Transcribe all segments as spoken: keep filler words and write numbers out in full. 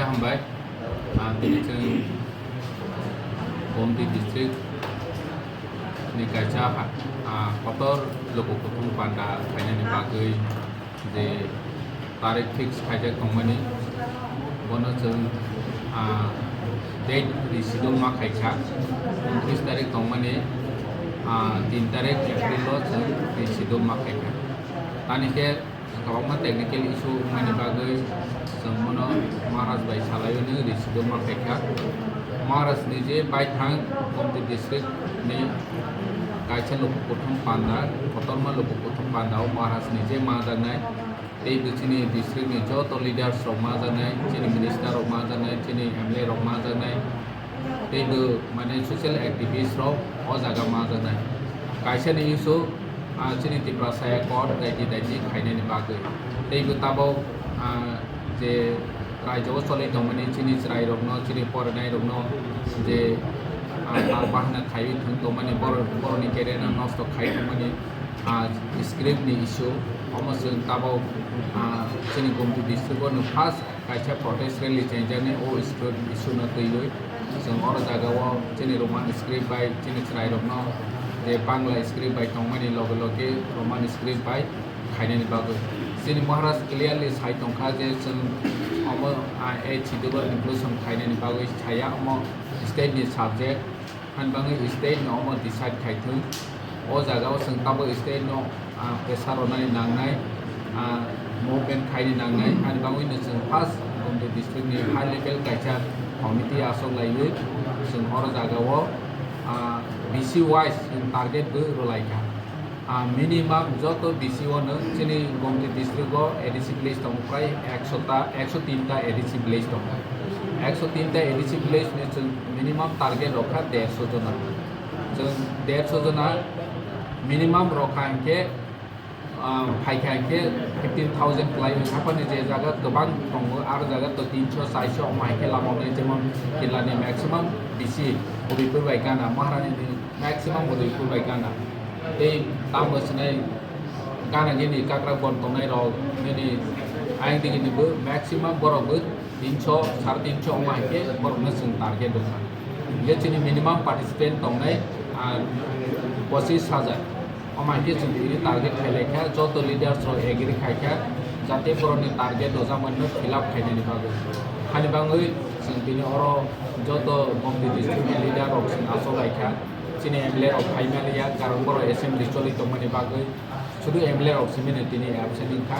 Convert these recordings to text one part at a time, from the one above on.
Hambai, ah, tini chwng Gomti district ni kaisa ha-, ah, kotor luku kuthum panda khainani bagwi je tarik fix khaijak tongmani, bono chwng, ah, date risido ma khaikha, untris tarik tongmani, ah, tin tarik April o chwng risido ma khaikha. Tani khe kwbangma technical issue wngmani bagwi chwng bono Maharaj bai salaiwi risido ma khaikha. Maharaj ni je baithang Gomti district ni kaisa luku kuthum panda, kotorma luku kuthum panda o Maharaj ni je majaknai, tei bo chini district ni joto leaders rok majaknai, chini minister rok majaknai, chini M L A rok majaknai, tei bo mane social activist rok o jaga majaknai. Kaisa ni issue, ah, chini Tiprasa Accord daiti daiti khainani bagwi. Tei bo tabok, ah, je raijao choli tongmani chini chwrai rokno, chini porinai rokno je, ah, bahana khaiwi thwng tongmani, borok, borokni career no nosto khai tongmani, ah, script ni issue, omo chwng tabok, ah, chini Gomti district o no first kaisa protest rally chengjani o script issue no twiwi. Chwng oro jaga o chini Roman script bai chini chwrai rokno je Bangla script bai tongmani loge loge Roman script bai khainani bagwi. Chini Maharaj clearly sai tongkha je chwng omo, ah, eight schedule o inclusion khainani bagwi saya, omo state ni subject. Hani bagwi state no omo decide khai thung. O jaga o chwng tabuk state no, ah, pressure rwnani nangnai, ah, movement khaini nangnai. Hani bagwi no chwng first Gomti district ni high level kaisa committee aswk laiwi chwng oro jaga o, ah, B C wise chwng target bo rwlaikha. Ah, minimum joto B C o no chini Gomti district o A D C village tongo prai ekso ta, ekso tin ta A D C village tongo. Ekso tin ta A D C village ni chwng minimum target rokha derso jona. Chwng derso jona minimum rokha hinkhe, ah, phaikha hinkhe fifteen thousand kwlai. Haphani je jaga kwbang tongo, aro jaga to tinso, charso omo hinkhe lama wngnai, jemon Killa ni maximum B C Udaipur bai gana, Maharani ni maximum Udaipur bai gana. Tei tamo sinai gana gini kakra bon tongnai rok, nini ayang digi ni bo maximum borok bo tinso, sare tinso omo hinkhe borok no chwng target rwkha. Hinkhe chini minimum participant tongnai, ah, pochis hajar. Omo hinkhe chwng tini target khailai kha, joto leaders rok agree khai kha, jate borokni target rwjakmani no fill up khainani bagwi. Hani bagwi chwng tini oro joto Gomti district ni leader rok chwng achuk lai kha. Chini M L A rok phai maliya, karon borok assembly choli tongmani bagwi. Sudu M L A rok simi no tini absent wngkha.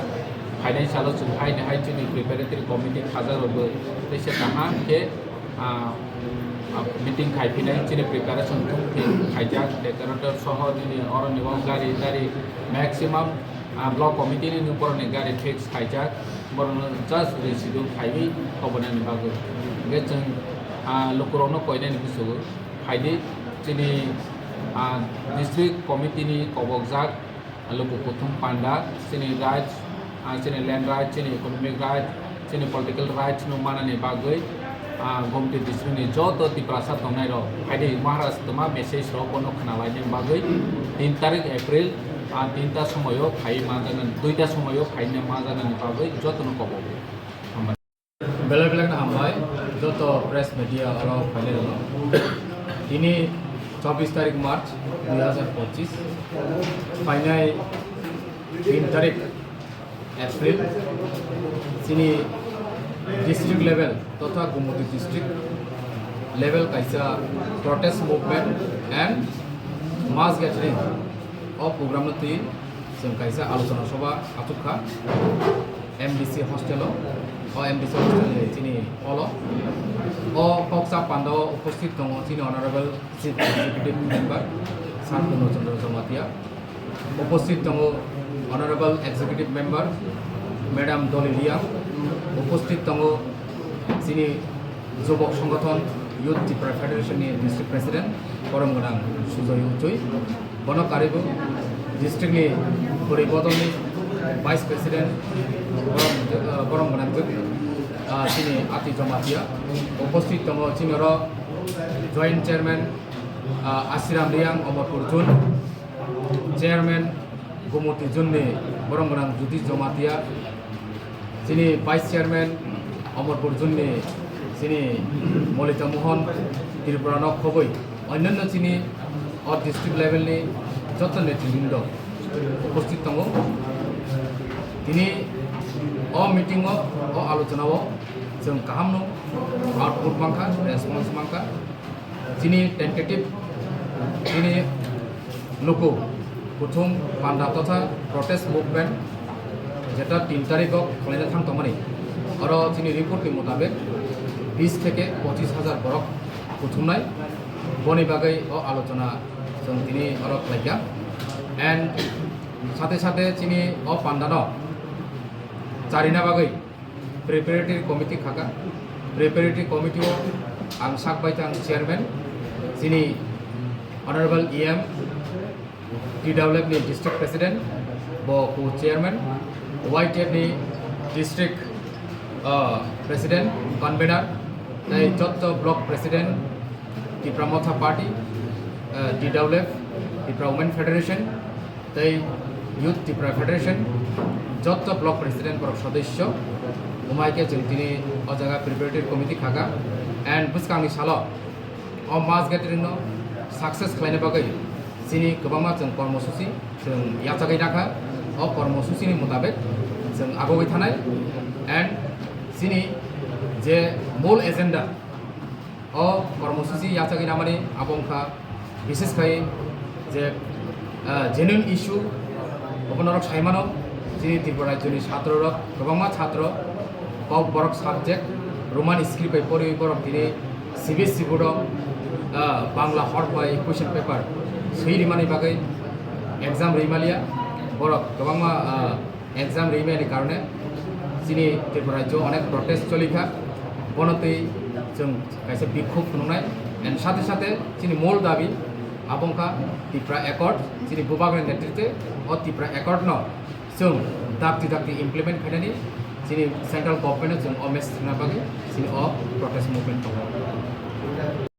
Phainai salo chwng haino hai chini preparatory committee khajak rokbo teisa kaham khe, ah, ah, meeting khai phinai chini preparation thung phi khaijak, decorator soho nini oro ni o gari tari maximum, ah, block committee ni borok ni gari fix khaijak, borok no just reschedule khaiwi kobonani bagwi. Hingkhe chwng, ah, lukurok no koinani bwswgo phaidi chini, ah, district committee ni kobokjak luku kuthum panda, chini rights, ah, chini land rights, chini economic rights, chini political rights no manani bagwi, ah, Gomti district ni joto Tiprasa tongnai rok phaidi Maharaj toma message rok bono khna laina bagwi tin tarik April, ah, tinta somoyo phai manjaknani, duita somoyo phaina manjaknani bagwi jotono kobo. Belai belai no hambai joto press media oro phainai rok. Tini chobbish tarik March dui hazar pochis, phainai tin tarik April chini district level totha Gomoti district level kaisa protest movement and mass gathering o program no twi chwng kaisa alochona sabha achuk kha M D C hostel o, o M D C hostel ni chini hall o. O kok cha panda o uposthit tongo chini Honorable Chief Executive Member Sir Purno Chandra Jamatia, uposthit tongo Honorable Executive Member Madam Dolly Reang, uposthit tongo chini Jubok Songothon Youth Tipra Federation ni District President Borom Gwnang Sujoy Uchui, bono karwi bo district ni bwrwi bodol ni Vice President Borom, ah, Borom Gwnang Jyoti, ah, chini Ati Jamatia, uposthit tongo chini oro Joint Chairman, ah, Asiram Reang Omorpur Zone, Chairman Gomoti Zone ni Borom Gwnang Jyoti Jamatia, chini Vice Chairman Amarpur zone ni chini Molita Mohan Tripura no khoboi onnanno chini o district level ni joto netribrundo uposthit tongo. Tini o meeting o, o alochona o chwng kaham no output mankha, response mankha. Chini tentative, chini luku kuthum panda totha protest movement jeta tin tarikh o khlaina thang tongmani, oro chini report ni mutabek bis theke pochis hajar borok kuthumnai. Boni bagwi o alochona chwng tini oro khlaikha. And sate sate chini o pandano charina bagwi preparatory committee khaka. Preparatory committee o ang sak bai tang chairman, chini honorable E M, T W F ni district president, bo co chairman, Y T F ni district, uh, president, convener, tei jotto block president, Tipra Motha Party, uh, T W F, Tipra Women Federation, tei Youth Tipra Federation, jotto block president borok sodosyo, umai khe chwng tini o jaga preparatory committee khaka, and bwskangni salo o mass gathering no success khlaina bagwi chini kwbangma chwng kormosuchi chwng yachagwi rakha. O kormosuchini mutabek chwng agogwi thanai, and chini je mol agenda o kormosuchi yachagwi namani abo wngkha, bises khai je, ah, genuine issue, obo norok saimano, chini Tripura rajyoni chhatro rok, kwbangma chhatro kok borok subject Roman script bai poriwi borok tini C B S E board o, ah, Bangla hor bai question paper swi rimani bagwi exam rimaliya, borok kwbangma, ah, exam rimani karone chini Tripura rajyo onek protest cholikha, bono twi chwng kaisa bikhub phunuknai, and sate sate chini mol dabi abo wngkha Tipra Accord, chini bubagrani netritwe o Tipra Accord no chwng dakti dakti implement khainani chini central government no chwng o message rwna bagwi chini o protest movement tongo.